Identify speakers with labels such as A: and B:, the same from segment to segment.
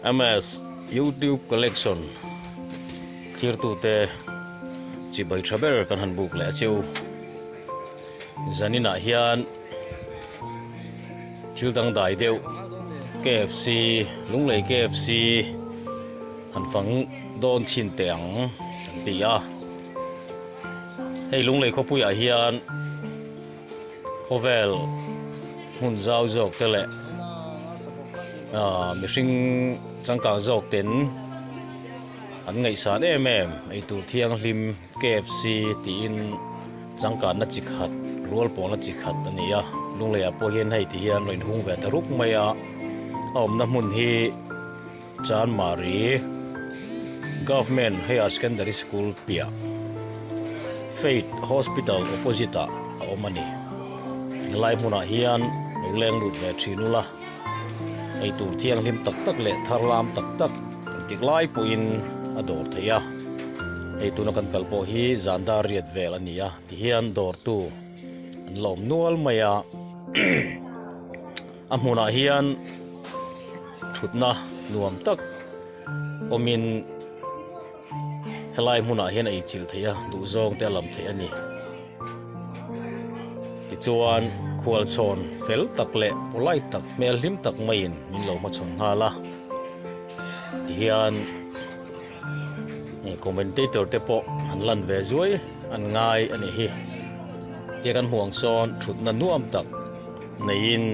A: MS YouTube Collection thirtute chibai tha ber kan han buk leh a cheu. Zaninah hian thil dangdai deuh KFC Lunglei KFC han fang dawn chhin teh ang kan ti a. Hei Lunglei khawpuiah hian. Khawvel hmun zau zawk te leh mihring changkang zawk ten an ngaihsan em em eitur thianghlim KFC tiin changkanna chi khat rual pawlna chi khat a ni a Lungleiah pawh hian hei ti hian rawn inhung ve ta rup mai a a awmna hmun hi Chanmari Government Higher Secondary School piah Faith Hospital opposite ah a awm a ni. Helai hmunah hian lo leng lut ve thin ula, eitur thianghlim tak tak leh thar lam tak tak engtik lai pawhin a dawr theih a. Hei tuna kan kal pawh hi zan dar riat vel a ni a, tihian dawrtu an la awm nual mai a. A hmunah hian thutna nuam tak awmin helai hmunah hian a inchilh theih a, duhzawng te a lam theih a ni. Tichuan khualchhawn fel tak leh polite tak hmel hlim tak maiin min lo hmachhawn nghal a, tihian commentator te pawh an lan ve zuai an ngai a nih hi. Tia kan hmuh ang sawn thutna nuam tak neiin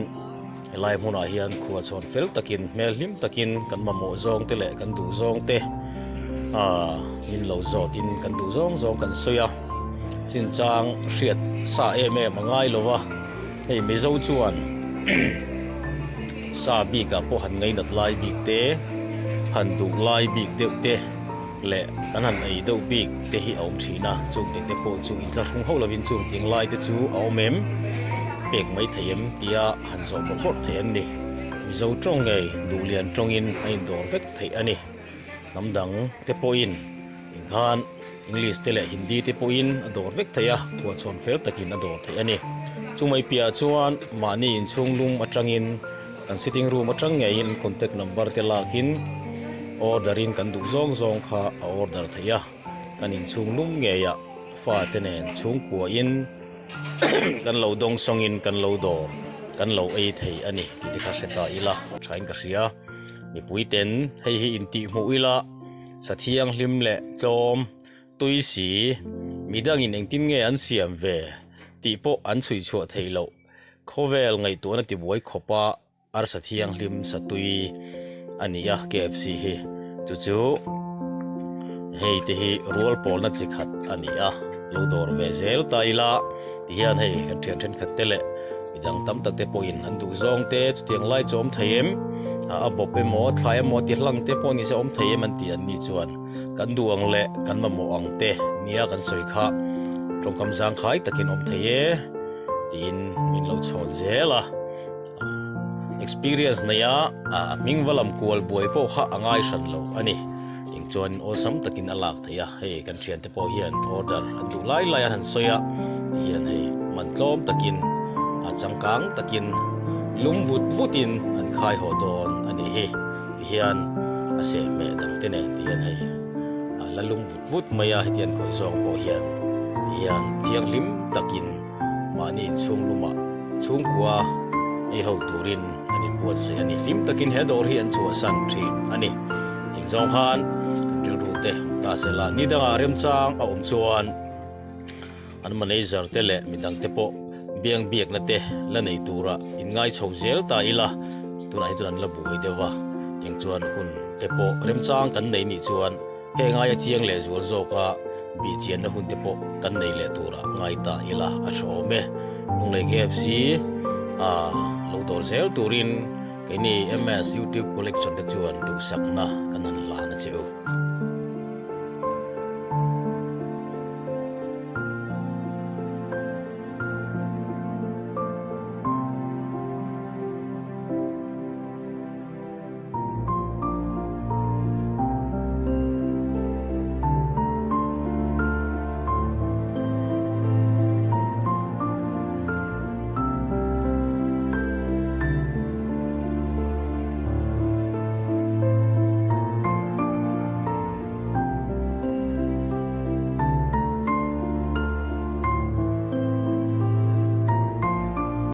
A: helai hmunah hian khualchhawn fel takin hmel hlim takin kan mamawh zawng te leh kan duh zawng te aaa min lo zawtin kan duh zawng zawng kan sawi a chinchang hriat sa em em a ngai lo va hei Mizo chuan sa bikah pawh han ngainat lai bik te han duh lai bik deuh te leh kan han ei deuh bik te hi a awm thin a, chung te te pawh chu inthlahrung hauh lovin chung tiang lai te chu a awm em? Pek mai thei em? tia han zawh bawrh bawrh theih an ni. Mizo tawng ngei duhlian tawngin a indawr vek theih a ni. Hnam dang te pawhin engkhan English te leh Hindi te pawhin a dawr vek theih a, khualchhawn fel takin a dawr theih a ni. Chumai piahah chuan mahni inchhung lum atangin Kan sitting room atang ngeiin contact number te lakin order in kan duh zawng zawng kha a order theih a, kan inchhung lum ngeiah fate nen chhungkua in kan lo dawng sawngin kan lo dawr kan lo ei thei a ni tih te kha hre ta ila thain ka hria. Mipui ten hei hi intihhmuh ila sa thianghlim leh tlawm tui si midangin engtin nge an siam ve tih pawh an chhui chhuah theih loh. Khawvel ngaihtuahna tibuai khawpa arsa thianghlim satui a ni a KFC hi chu chu hei te hi rual pawlna chi khat a ni a lo dawr ve zel ta ila tihian hei kan thian thenkhat te leh midang tam tak te pawhin an duh zawng te chutiang lai chu awm thei em a bawp emaw thlai emaw ti hlang te pawh nise awm thei em an ti an ni chuan kan duh ang leh kan mamawh ang te nia kan sawi kha tawngkam zangkhai takin awm thei e. Tiin min lo chhawn zel a, experience nei a a hming va lam kual buai pawh kha a ngai hran lo a ni. Eng chuan awlsam takin a lak theih a, hei kan thiante pawh hian order an duh lai lai an han sawi a, ti hian hei man tlawm takin a changkang takin lum vut vutin an khai haw dawn a nih hi ti hian a sehhmeh dang te nen ti hian hei a la lum vut. Vut mai a hetiang khawih zawng pawh hian ti hian thianghlim takin mahni inchhung lumah chhungkua ei ho turin an inbuatsaih a ni. Hlim takin he dawr hi an chhuahsan thin a ni. Thing zawng khan kan rilru te awm ta sela ni dangah remchang a awm chuan an manager te leh midang te pawh biang biakna te la nei tura inngai chho zel ta ila tunah hi chuan an la buai deuh a, tiang chuan hun te pawh remchang kan nei nih chuan Heng aia chiang leh zual zawka bihchianna hun te pawh kan nei leh turah ngai ta ila a tha awm e. Lunglei KFC a lo dawr zel turin keini MS YouTube Collection te chuan duhsakna kan han hlan a che u.